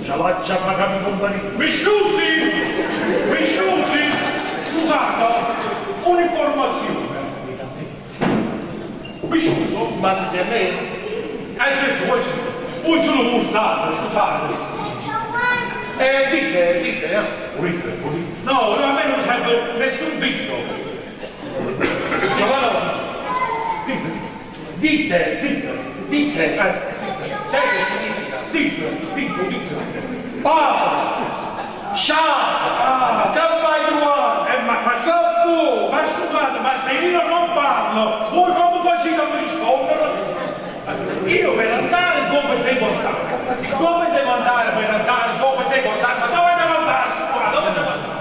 Ce l'aggia fa capì compari. Mi scusi, mi scusi, scusate, un'informazione. Mi scuso? Ma dite a me? Eh, Gesù, voi, voi sono scusate, scusate. Dite, dite, eh. Volete, volete. No, no, a me non serve nessun dito. Giovanni, dite, Dite, dite, dite. eh, Sai che significa? dite, dite, dite. Padre, Scià! ah, Che vai trovare? ma, Che ma scusate, ma se io non parlo, voi come facete a mi rispondere? Io per andare dove devo andare? Dove devo andare per andare? Dove devo andare? Ma dove devo andare? Scusa, dove devo andare?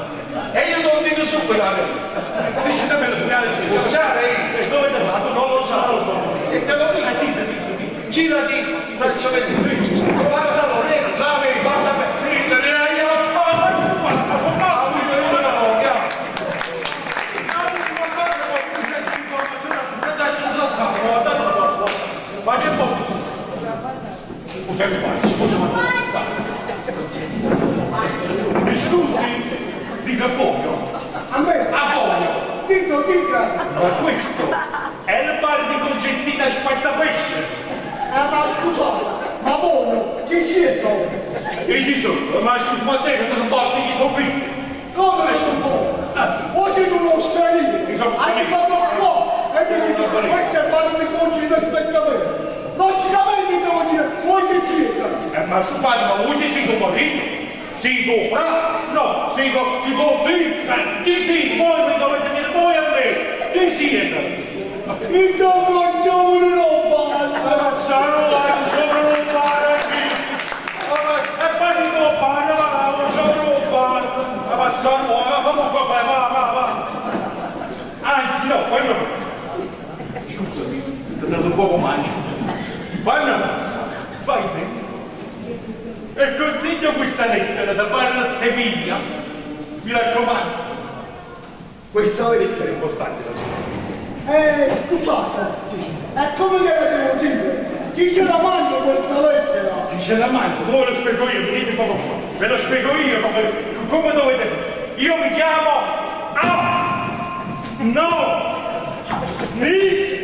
E io te lo dico subito la verità. Dicetemi la Lo sai? E dove devo andare? Non lo so. Non lo so. E te lo dico. Dite, dite, dite. Girati, faccio vedere. Guardalo, vedi, la vedi, guarda me. Sì, te ne hai a fare, ma scusate, ma sono matto, io non lo voglio. Ma che posso? Mi scusi, dica a Boglio. A me? A Boglio. Dito, dica! Ma questo è il bar di Concettina Spattapesce. Ma scusate, ma voi chi siete? E gli sono, ma scusa, ma te che non porti gli sono qui. Come sono voi? Voi siete uno straniero, Io sono straniero. arrivato qua e mi dite, questo è il padre di Concina Aspettapesce. Logicamente devo dire, voi chi siete? Ma scusate, ma voi chi siete un marito? Siete un fra? No, siete, siete un figlio? Chi siete? Voi mi dovete dire voi a me. Chi siete? Insomma, il giovane non parla. Sono un giovane non parla qui. E poi non parla, un giovane non parla. Ma sono, ma fa un po' va, va, va. Anzi, no, fai una cosa. Scusami, ti ho dato un poco male, scusa. Fai una cosa. Vai te. E consiglio questa lettera da parte mia. Mi raccomando. Questa Lettera importante da Scusate, e come gliela devo dire? Chi ce la manda questa lettera? Chi ce la manda? Come lo spiego io? Venite poco qua. Ve lo spiego io come, come dovete. Io mi chiamo A. No. Ni.